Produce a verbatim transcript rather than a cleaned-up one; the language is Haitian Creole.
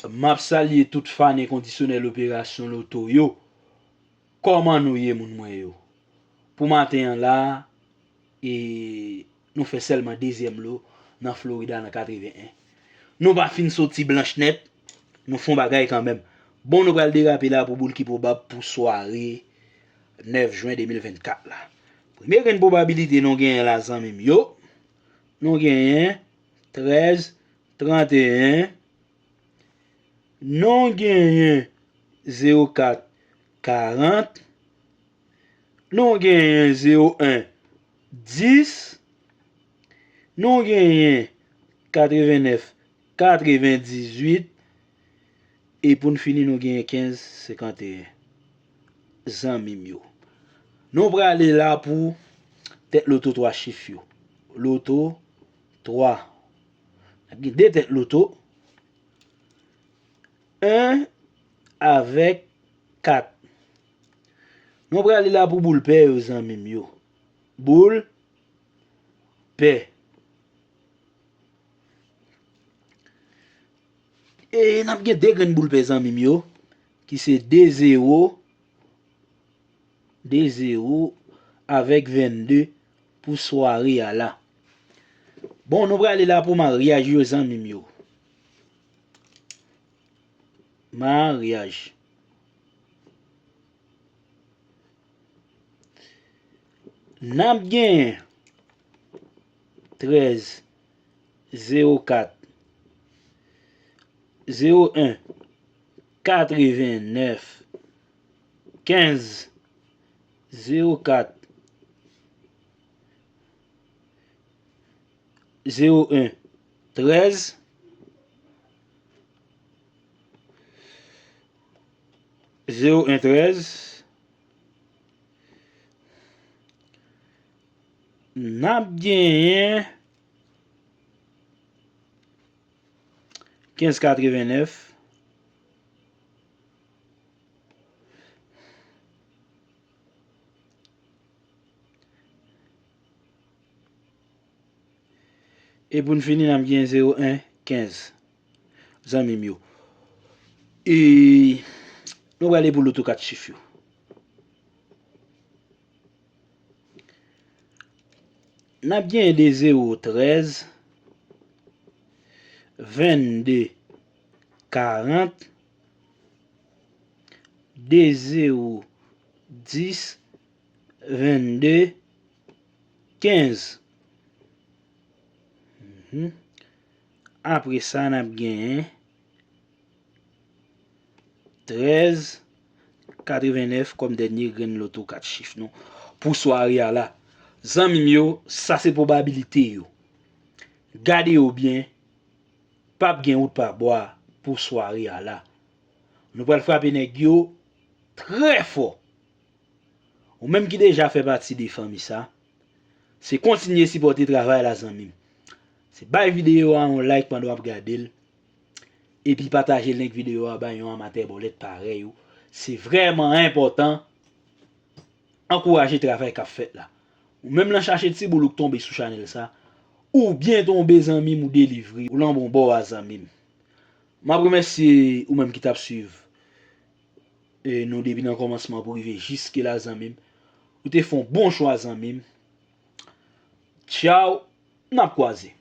M ap salye tout fan enkondisyonèl Operasyon Loto yo. Kòman nou ye, moun mwen yo? Pou maten an la, e, nou fè sèlman dezyèm lo nan Florida nan katreven en. Nou pa fin soti blanch nèt, nou fè yon bagay kanmenm. Bon, nou pral derape la pou boul ki pwobab pou sware nèf jen de mil vennkat la. Premye grenn pwobabilite nou genyen la, zanmi m yo, nou genyen trèz, tranteyen, nou genyen zewo kat, karant, nou genyen zewo en, dis, nou genyen katreven nèf, katreven dizuit, e pou n fini, nou genyen kenz, senkanteyen. Zanmi m yo, nou prale la pou tèt loto twa chif yo. Loto twa. N ap gen de tèt loto. En avèk kat. Nou prale la pou boul pè yo, zanmi m yo. Boul pè. E n ap gen de grenn boul pè, zanmi m yo, ki se de zewo, de zewo avèk vennde pou sware a la. Bon, nou prale la pou maryaj yo, zanmi m yo. Maryaj. N ap genyen trèz, zewo kat, zewo en, katrevennèf, kenz, zewo kat, zewo en, trèz, zewo en, trèz. N ap genyen kenz katrevennèf. E pou n fini, n ap gen zewo en kenz. Zanmi m yo. E nou prale pou loto kat chif yo. N ap gen de zewo trèz, vennde karant, de zewo dis, vennde kenz. Mhm. Apre sa, n ap genyen trèz katrevennèf kòm dènye grenn loto kat chif nou pou sware a la. Zanmi m yo, sa se pwobabilite yo. Gade yo byen, p ap gen wout pa bwa pou sware a la. Nou pral frape nèg yo trè fò. Ou menm ki deja fè pati de fanmi sa, se kontinye sipòte travay la, zanmi m. Se bay videyo a yon like pandan w ap gade l, epi pataje link videyo a bay yon amatè bòlèt parèy ou. Se vrèman enpòtan ankouraje travay k ap fèt la. Ou menm nan chache ti boul ou k tonbe sou chanèl sa, ou byen tonbe, zanmi m, ou delivre, ou nan bon bò a, zanmi m. M ap remèsye ou menm ki t ap swiv e nou depi nan kòmansman pou rive jiske la, zanmi m. Ou te fè yon bon chwa, zanmi m. Tchaw, n ap kwaze.